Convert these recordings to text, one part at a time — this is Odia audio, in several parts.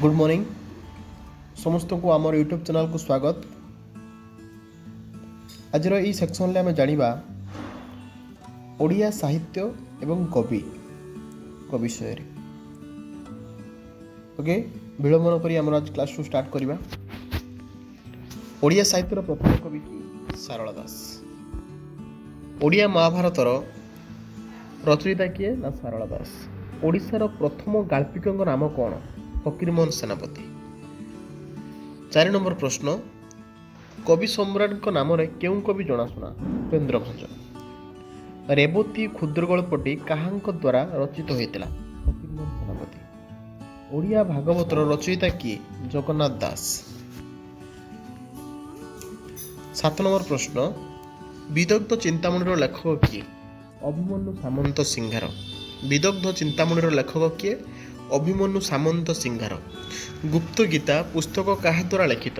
ଗୁଡ୍ ମର୍ଣ୍ଣିଂ ସମସ୍ତଙ୍କୁ, ଆମର ୟୁଟ୍ୟୁବ୍ ଚ୍ୟାନେଲ୍କୁ ସ୍ୱାଗତ। ଆଜିର ଏଇ ସେକ୍ସନ୍ରେ ଆମେ ଜାଣିବା ଓଡ଼ିଆ ସାହିତ୍ୟ ଏବଂ କବିଙ୍କ ବିଷୟରେ। ଓକେ, ବିଳମ୍ବ ନ କରି ଆମର ଆଜି କ୍ଲାସ୍କୁ ଷ୍ଟାର୍ଟ କରିବା। ଓଡ଼ିଆ ସାହିତ୍ୟର ପ୍ରଥମ କବି କିଏ? ସାରଳା ଦାସ। ଓଡ଼ିଆ ମହାଭାରତର ରଚୟିତା କିଏ ନା ସାରଳା ଦାସ। ଓଡ଼ିଶାର ପ୍ରଥମ ଗାଳ୍ପିକଙ୍କ ନାମ କ'ଣ? ଫକୀରମୋହନ ସେନାପତି। 4 ନମ୍ବର ପ୍ରଶ୍ନ, କବି ସମ୍ରାଟଙ୍କ ନାମରେ କେଉଁ କବି ଜଣାଶୁଣା? ଉପେନ୍ଦ୍ର ଭଞ୍ଜ। ରେବତୀ କ୍ଷୁଦ୍ରଗଳ୍ପଟି କାହାଙ୍କ ଦ୍ୱାରା ରଚିତ ହୋଇଥିଲା? ଫକୀରମୋହନ ସେନାପତି। ଓଡ଼ିଆ ଭାଗବତର ରଚୟିତା କିଏ? ଜଗନ୍ନାଥ ଦାସ। 7 ନମ୍ବର ପ୍ରଶ୍ନ, ବିଦଗ୍ଧ ଚିନ୍ତାମଣିର ଲେଖକ କିଏ? ଅଭିମନ୍ୟୁ ସାମନ୍ତ ସିଂହାର। ବିଦଗ୍ଧ ଚିନ୍ତାମଣିର ଲେଖକ କିଏ? ଅଭିମନ୍ୟୁ ସାମନ୍ତ ସିଂହାର। ଗୁପ୍ତ ଗୀତା ପୁସ୍ତକ କାହା ଦ୍ୱାରା ଲିଖିତ?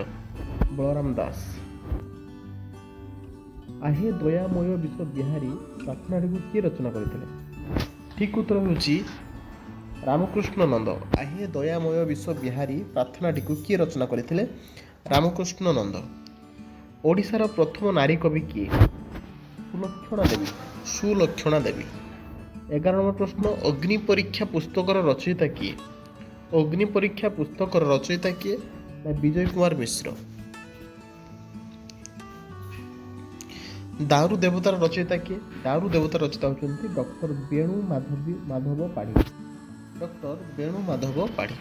ବଳରାମ ଦାସ। ଆହେ ଦୟାମୟ ବିଶ୍ୱ ବିହାରୀ ପ୍ରାର୍ଥନାଟିକୁ କିଏ ରଚନା କରିଥିଲେ? ଠିକ୍ ଉତ୍ତର ହେଉଛି ରାମକୃଷ୍ଣ ନନ୍ଦ। ଆହେ ଦୟାମୟ ବିଶ୍ୱ ବିହାରୀ ପ୍ରାର୍ଥନାଟିକୁ କିଏ ରଚନା କରିଥିଲେ? ରାମକୃଷ୍ଣ ନନ୍ଦ। ଓଡ଼ିଶାର ପ୍ରଥମ ନାରୀ କବି କିଏ? ସୁଲକ୍ଷଣା ଦେବୀ। ସୁଲକ୍ଷଣା ଦେବୀ। 11 ନମ୍ବର ପ୍ରଶ୍ନ, ଅଗ୍ନି ପରୀକ୍ଷା ପୁସ୍ତକର ରଚୟିତା କିଏ? ଅଗ୍ନି ପରୀକ୍ଷା ପୁସ୍ତକର ରଚୟିତା କିଏ ନା ବିଜୟ କୁମାର ମିଶ୍ର। ଦାରୁ ଦେବତାର ରଚୟିତା କିଏ? ଦାରୁ ଦେବତାର ରଚୟିତା ହେଉଛନ୍ତି ଡକ୍ଟର ବେଣୁ ମାଧବ ପାଢ଼ୀ। ଡକ୍ଟର ବେଣୁ ମାଧବ ପାଢ଼ୀ।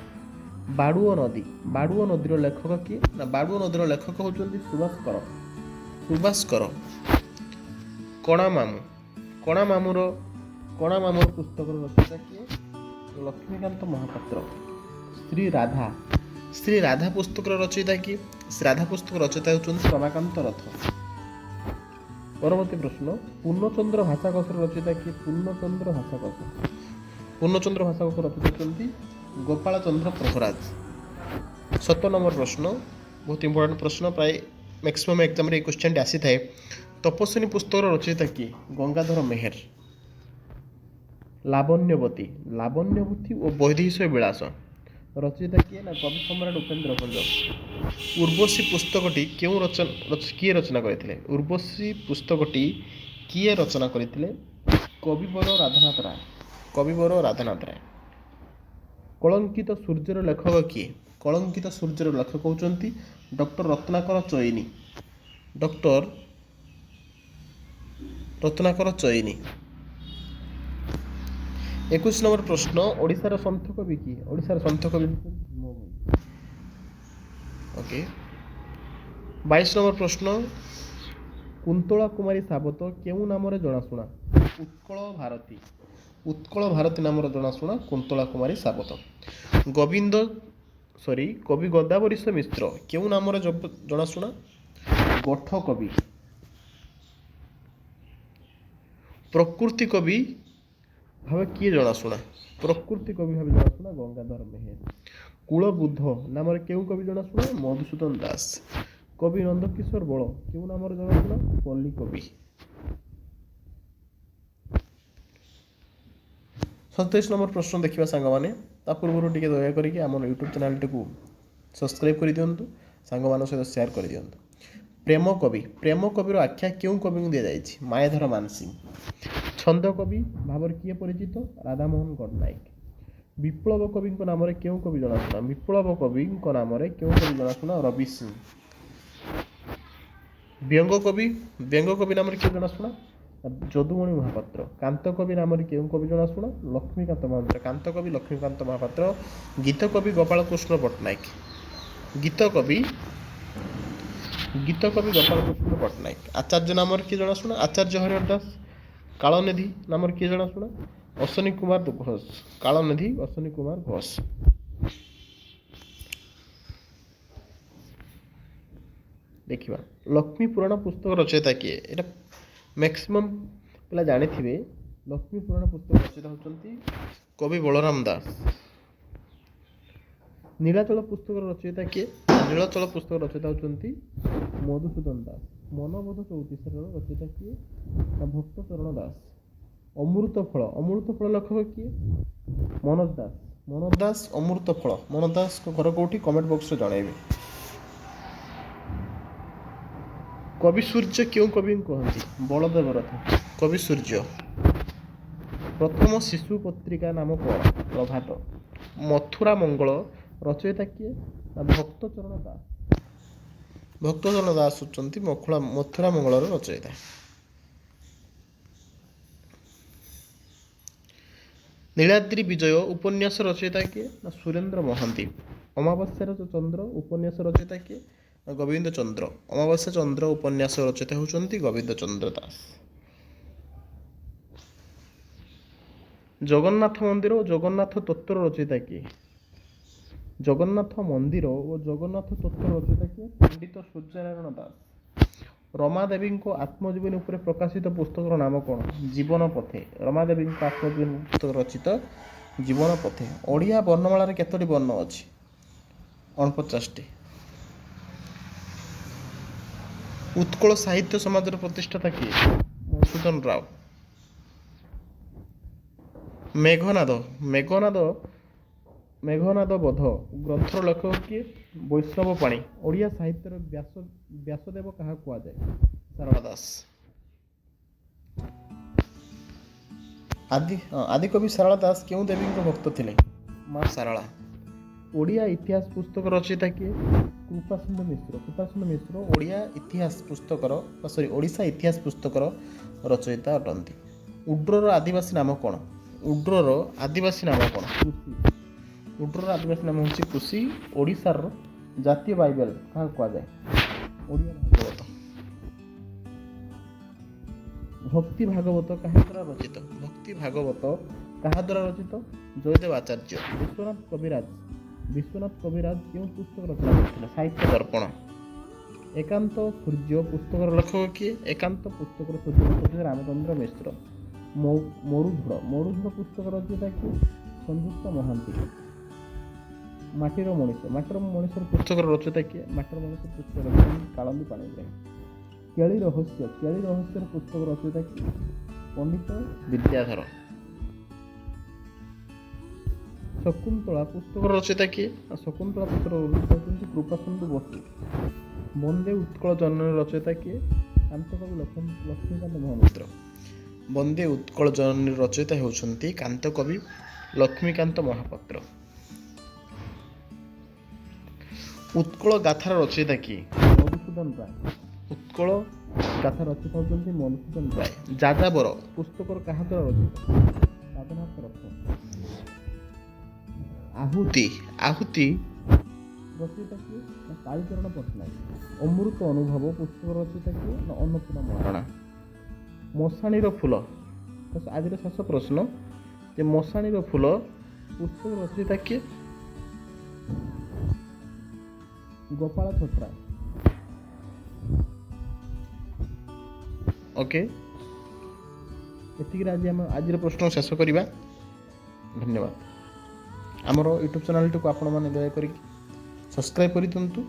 ବାଡ଼ୁଅ ନଦୀ, ବାଡ଼ୁଅ ନଦୀର ଲେଖକ କିଏ ନା ବାଡ଼ୁଅ ନଦୀର ଲେଖକ ହେଉଛନ୍ତି ସୁଭାଷ କର। ସୁଭାଷ କର। କଣା ମାମୁଁ, କଣା ମାମୁଁର, କଣା ମାମୁଁର ପୁସ୍ତକର ରଚୟିତା କିଏ? ଲକ୍ଷ୍ମୀକାନ୍ତ ମହାପାତ୍ର। ଶ୍ରୀ ରାଧା, ଶ୍ରୀ ରାଧା ପୁସ୍ତକର ରଚୟିତା କିଏ? ଶ୍ରୀ ରାଧା ପୁସ୍ତକ ରଚୟିତା ହେଉଛନ୍ତି ରମାକାନ୍ତ ରଥ। ପରବର୍ତ୍ତୀ ପ୍ରଶ୍ନ, ପୂର୍ଣ୍ଣଚନ୍ଦ୍ର ଭାଷାକୋଷର ରଚୟିତା କିଏ? ପୂର୍ଣ୍ଣଚନ୍ଦ୍ର ଭାଷାକୋଷ, ପୂର୍ଣ୍ଣଚନ୍ଦ୍ର ଭାଷାକୋଷ ରଚୟିତା ହେଉଛନ୍ତି ଗୋପାଳ ଚନ୍ଦ୍ର ପ୍ରହରାଜ। 17 ନମ୍ବର ପ୍ରଶ୍ନ, ବହୁତ ଇମ୍ପୋର୍ଟାଣ୍ଟ ପ୍ରଶ୍ନ, ପ୍ରାୟ ମ୍ୟାକ୍ସିମମ୍ ଏକ୍ଜାମ୍ରେ ଏଇ କ୍ୱେଶ୍ଚନ୍ଟି ଆସିଥାଏ। ତପସ୍ୱିନୀ ପୁସ୍ତକର ରଚୟିତା କିଏ? ଗଙ୍ଗାଧର ମେହେର। ଲାବଣ୍ୟବତୀ, ଲାବଣ୍ୟବତୀ ଓ ବୈଦେହୀଶ ବିଳାସ ରଚୟିତା କିଏ ନା କବି ସମ୍ରାଟ ଉପେନ୍ଦ୍ର ଭଞ୍ଜ। ଉର୍ବଶୀ ପୁସ୍ତକଟି କେଉଁ ରଚନା କିଏ ରଚନା କରିଥିଲେ? ଉର୍ବଶୀ ପୁସ୍ତକଟି କିଏ ରଚନା କରିଥିଲେ? କବିବର ରାଧାନାଥ ରାୟ। କବିବର ରାଧାନାଥ ରାୟ। କଳଙ୍କିତ ସୂର୍ଯ୍ୟର ଲେଖକ କିଏ? କଳଙ୍କିତ ସୂର୍ଯ୍ୟର ଲେଖକ ହେଉଛନ୍ତି doctor Ratnakar Chaini. Doctor Ratnakar Chaini. 21 number ପ୍ରଶ୍ନ, ଓଡ଼ିଶାର ସନ୍ଥ କବି କିଏ? ଓଡ଼ିଶାର ସନ୍ଥ କବି ହେଉଛନ୍ତି ଭୀମ ଭୋଇ। ଓକେ, 22 ନମ୍ବର ପ୍ରଶ୍ନ, କୁନ୍ତଳା କୁମାରୀ ସାବତ କେଉଁ ନାମରେ ଜଣାଶୁଣା? ଉତ୍କଳ ଭାରତୀ। ଉତ୍କଳ ଭାରତୀ ନାମରେ ଜଣାଶୁଣା କୁନ୍ତଳା କୁମାରୀ ସାବତ। ଗୋବିନ୍ଦ ସରି କବି ଗୋଦାବରୀଶ ମିଶ୍ର କେଉଁ ନାମରେ ଜଣାଶୁଣା? ଗୋଠ କବି। ପ୍ରକୃତି କବି ଭାବେ କିଏ ଜଣାଶୁଣା? ପ୍ରକୃତି କବି ଭାବେ ଜଣାଶୁଣା ଗଙ୍ଗାଧର ମେହେର। କୁଳବୁଦ୍ଧ ନାମରେ କେଉଁ କବି ଜଣାଶୁଣା? ମଧୁସୂଦନ ଦାସ। କବି ନନ୍ଦକିଶୋର ବଳ କେଉଁ ନାମରେ ଜଣାଶୁଣା? ପଲ୍ଲୀ କବି। 27 ନମ୍ବର ପ୍ରଶ୍ନ ଦେଖିବା ସାଙ୍ଗମାନେ। ତା ପୂର୍ବରୁ ଟିକେ ଦୟା କରିକି ଆମର ୟୁଟ୍ୟୁବ୍ ଚ୍ୟାନେଲ୍ଟିକୁ ସବସ୍କ୍ରାଇବ୍ କରିଦିଅନ୍ତୁ, ସାଙ୍ଗମାନଙ୍କ ସହିତ ସେୟାର କରିଦିଅନ୍ତୁ। ପ୍ରେମ କବି, ପ୍ରେମ କବିର ଆଖ୍ୟା କେଉଁ କବିଙ୍କୁ ଦିଆଯାଇଛି? ମାୟାଧର ମାନସିଂହ। ଛନ୍ଦ କବି ଭାବରେ କିଏ ପରିଚିତ? ରାଧାମୋହନ ଗଡ଼ନାୟକ। ବିପ୍ଳବ କବିଙ୍କ ନାମରେ କେଉଁ କବି ଜଣାଶୁଣା? ବିପ୍ଳବ କବିଙ୍କ ନାମରେ କେଉଁ କବି ଜଣାଶୁଣା? ରବି ସିଂହ। ବ୍ୟଙ୍ଗ କବି, ବ୍ୟଙ୍ଗ କବି ନାମରେ କିଏ ଜଣାଶୁଣା? ଯଦୁମଣି ମହାପାତ୍ର। କାନ୍ତ କବି ନାମରେ କେଉଁ କବି ଜଣାଶୁଣା? ଲକ୍ଷ୍ମୀକାନ୍ତ ମହାପାତ୍ର। କାନ୍ତ କବି ଲକ୍ଷ୍ମୀକାନ୍ତ ମହାପାତ୍ର। ଗୀତ କବି ଗୋପାଳକୃଷ୍ଣ ପଟ୍ଟନାୟକ। ଗୀତ କବି, ଗୀତ କବି ଗୋପାଳକୃଷ୍ଣ ପଟ୍ଟନାୟକ। ଆଚାର୍ଯ୍ୟ ନାମରେ କିଏ ଜଣାଶୁଣା? ଆଚାର୍ଯ୍ୟ ହରିହର ଦାସ। କାଳନିଧି ନାମରେ କିଏ ଜଣାଶୁଣା? ଅଶ୍ୱିନୀ କୁମାର ଘୋଷ। କାଳନିଧି ଅଶ୍ୱିନୀ କୁମାର ଘୋଷ। ଦେଖିବା ଲକ୍ଷ୍ମୀ ପୁରାଣ ପୁସ୍ତକ ରଚୟିତା କିଏ? ଏଇଟା ମ୍ୟାକ୍ସିମମ୍ ପିଲା ଜାଣିଥିବେ। ଲକ୍ଷ୍ମୀ ପୁରାଣ ପୁସ୍ତକ ରଚୟିତା ହେଉଛନ୍ତି କବି ବଳରାମ ଦାସ। ନୀଳାଚଳ ପୁସ୍ତକର ରଚୟିତା କିଏ? ନୀଳାଚଳ ପୁସ୍ତକ ରଚୟିତା ହେଉଛନ୍ତି ମଧୁସୂଦନ ଦାସ। ମନବୋଧ ଚଉତିଶାର ରଚୟିତା କିଏ? ନା ଭକ୍ତଚରଣ ଦାସ। ଅମୃତ ଫଳ, ଅମୃତ ଫଳ ଲେଖକ କିଏ? ମନୋଜ ଦାସ। ମନୋଜ ଦାସ ଅମୃତ ଫଳ। ମନୋଜ ଦାସଙ୍କ ଘର କେଉଁଠି କମେଣ୍ଟ ବକ୍ସରେ ଜଣାଇବେ। କବି ସୂର୍ଯ୍ୟ କେଉଁ କବିଙ୍କୁ କହନ୍ତି? ବଳଦେବ ରଥ। କବି ସୂର୍ଯ୍ୟ। ପ୍ରଥମ ଶିଶୁ ପତ୍ରିକା ନାମ କ'ଣ? ପ୍ରଭାତ। ମଥୁରା ମଙ୍ଗଳ ରଚୟିତା କିଏ? ନା ଭକ୍ତଚରଣ ଦାସ। ଭକ୍ତଚରଣ ଦାସ ହେଉଛନ୍ତି ମଥୁରା ମଙ୍ଗଳର ରଚୟିତା। ନୀଳାଦ୍ରି ବିଜୟ ଉପନ୍ୟାସ ରଚୟିତା କିଏ? ନା ସୁରେନ୍ଦ୍ର ମହାନ୍ତି। ଅମାବାସ୍ୟାର ଚନ୍ଦ୍ର ଉପନ୍ୟାସ ରଚୟିତା କିଏ? ନା ଗୋବିନ୍ଦ ଚନ୍ଦ୍ର। ଅମାବାସ୍ୟା ଚନ୍ଦ୍ର ଉପନ୍ୟାସ ରଚୟିତା ହେଉଛନ୍ତି ଗୋବିନ୍ଦ ଚନ୍ଦ୍ର ଦାସ। ଜଗନ୍ନାଥ ମନ୍ଦିର ଓ ଜଗନ୍ନାଥ ତତ୍ତ୍ୱର ରଚୟିତା କିଏ? ଜଗନ୍ନାଥ ମନ୍ଦିର ଓ ଜଗନ୍ନାଥ ତତ୍ତ୍ୱର ରଚୟିତା କିଏ? ପଣ୍ଡିତ ସୂର୍ଯ୍ୟନାରାୟଣ ଦାସ। ରମାଦେବୀଙ୍କ ଆତ୍ମଜୀବନୀ ଉପରେ ପ୍ରକାଶିତ ପୁସ୍ତକର ନାମ କ'ଣ? ଜୀବନ ପଥେ। ରମାଦେବୀଙ୍କ ଆତ୍ମଜୀବନୀ ପୁସ୍ତକ ରଚିତ ଜୀବନ ପଥେ। ଓଡ଼ିଆ ବର୍ଣ୍ଣମାଳାରେ କେତୋଟି ବର୍ଣ୍ଣ ଅଛି? 49ଟି। ଉତ୍କଳ ସାହିତ୍ୟ ସମାଜର ପ୍ରତିଷ୍ଠାତା କିଏ? ମଧୁସୂଦନ ରାଓ। ମେଘନାଦ ମେଘନାଦ ମେଘନାଦ ବଧ ଗ୍ରନ୍ଥର ଲେଖକ କିଏ? ବୈଷ୍ଣବ ପାଣି। ଓଡ଼ିଆ ସାହିତ୍ୟର ବ୍ୟାସଦେବ କାହାକୁ କୁହାଯାଏ? ସାରଳା ଦାସ। ଆଦିକବି ସାରଳା ଦାସ କେଉଁ ଦେବୀଙ୍କ ଭକ୍ତ ଥିଲେ? ମା ସାରଳା। ଓଡ଼ିଆ ଇତିହାସ ପୁସ୍ତକ ରଚୟିତା କିଏ? କୃପାସିନ୍ଧୁ ମିଶ୍ର। କୃପାସିନ୍ଧୁ ମିଶ୍ର ଓଡ଼ିଆ ଇତିହାସ ପୁସ୍ତକର ଓଡ଼ିଶା ଇତିହାସ ପୁସ୍ତକର ରଚୟିତା ଅଟନ୍ତି। ଉଡ୍ରର ଆଦିବାସୀ ନାମ କ'ଣ? ଉଡ୍ରର ଆଦିବାସୀ ନାମ କ'ଣ? କୃଷି। ଉଡ୍ରର ଆଦିବାସୀ ନାମ ହେଉଛି କୃଷି। ଓଡ଼ିଶାର ଜାତୀୟ ବାଇବେଲ କାହାକୁ କୁହାଯାଏ? ଓଡ଼ିଆ ଭାଗବତ। ଭକ୍ତି ଭାଗବତ କାହା ଦ୍ୱାରା ରଚିତ? ଭକ୍ତି ଭାଗବତ କାହା ଦ୍ୱାରା ରଚିତ? ଜୟଦେବ ଆଚାର୍ଯ୍ୟ। ବିଶ୍ୱନାଥ କବିରାଜ। ବିଶ୍ୱନାଥ କବିରାଜ କେଉଁ ପୁସ୍ତକ ରଚନା କରିଥିଲେ? ସାହିତ୍ୟ ଦର୍ପଣ। ଏକାନ୍ତ ସୂର୍ଯ୍ୟ ପୁସ୍ତକର ଲେଖକ କିଏ? ଏକାନ୍ତ ପୁସ୍ତକର ସୂର୍ଯ୍ୟ ଲେଖକ ରାମଚନ୍ଦ୍ର ମିଶ୍ର। ମରୁଝଡ଼ ମରୁଝଡ଼ ପୁସ୍ତକ ରଚୟିତା କିଏ? ସଂଯୁକ୍ତ ମହାନ୍ତି। ମାଟିର ମଣିଷ ମାଟିର ମଣିଷର ପୁସ୍ତକର ରଚୟିତା କିଏ? ମାଟିର ମଣିଷ ପୁସ୍ତକ ରଚୟିତା କାଳନ୍ଦୀ ପାଣିଗ୍ରାହୀ। କେଳି ରହସ୍ୟ କେଳି ରହସ୍ୟର ପୁସ୍ତକ ରଚୟିତା କିଏ? ପଣ୍ଡିତ ବିଦ୍ୟାଧର। ଶକୁନ୍ତଳା ପୁସ୍ତକର ରଚୟିତା କିଏ? ଶକୁନ୍ତଳା ପୁସ୍ତକର ରଚୟିତା ହେଉଛନ୍ତି କୃପାସିନ୍ଧୁ ବସୁ। ବନ୍ଦେ ଉତ୍କଳ ଜନନୀର ରଚୟିତା କିଏ? କାନ୍ତକବି ଲକ୍ଷ୍ମୀକାନ୍ତ ମହାପାତ୍ର। ବନ୍ଦେ ଉତ୍କଳ ଜନନୀର ରଚୟିତା ହେଉଛନ୍ତି କାନ୍ତକବି ଲକ୍ଷ୍ମୀକାନ୍ତ ମହାପାତ୍ର। ଉତ୍କଳ ଗାଥାର ରଚୟିତା କିଏ? ମଧୁସୂଦନ ରାୟ। ଉତ୍କଳ ଗାଥା ରଚୟିତା ହେଉଛନ୍ତି ମଧୁସୂଦନ ରାୟ। ଯାଯାବର ପୁସ୍ତକର କାହା ଦ୍ୱାରା ରଚିତ? ରାଧାନାଥ ରଥ। ଆହୁତି ଆହୁତି ରଚୟିତା କିଏ? ନା କାଳୀଚରଣ ପଟ୍ଟନାୟକ। ଅମୃତ ଅନୁଭବ ପୁସ୍ତକ ରଚୟିତା କିଏ? ନା ଅନ୍ନପୂର୍ଣ୍ଣା ମହାରଣା। ମଶାଣିର ଫୁଲ, ଆଜିର ଶେଷ ପ୍ରଶ୍ନ ଯେ ମଶାଣିର ଫୁଲ ପୁସ୍ତକ ରଚୟିତା କିଏ? ଗୋପାଳ ଛତ୍ରା। ଓକେ, ଏତିକିରେ ଆଜି ଆମେ ଆଜିର ପ୍ରଶ୍ନ ଶେଷ କରିବା। ଧନ୍ୟବାଦ। ଆମର ୟୁଟ୍ୟୁବ୍ ଚ୍ୟାନେଲ୍ଟିକୁ ଆପଣମାନେ ଦୟାକରି ସବସ୍କ୍ରାଇବ୍ କରିଦିଅନ୍ତୁ।